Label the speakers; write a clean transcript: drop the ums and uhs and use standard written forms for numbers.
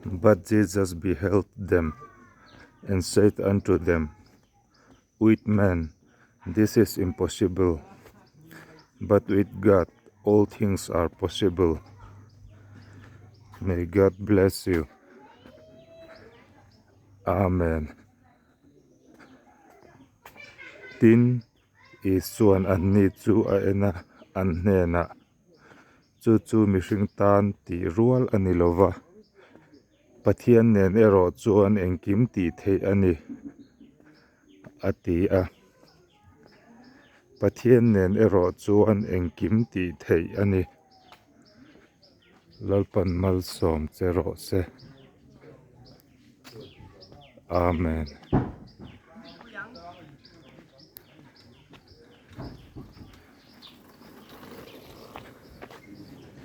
Speaker 1: But Jesus beheld them and said unto them, With men this is impossible, but with God all things are possible. May God bless you. Amen. Tin, Isuan anni chu a en a, an hnenah, Chu chu mihring tan tih rual a ni lo va, Pathian nen erawh chuan engkim tih theih a ni, a ti a. Pathian nen erawh chuan engkim tih theih a ni. Lalpan malsawm che rawh se. Amen.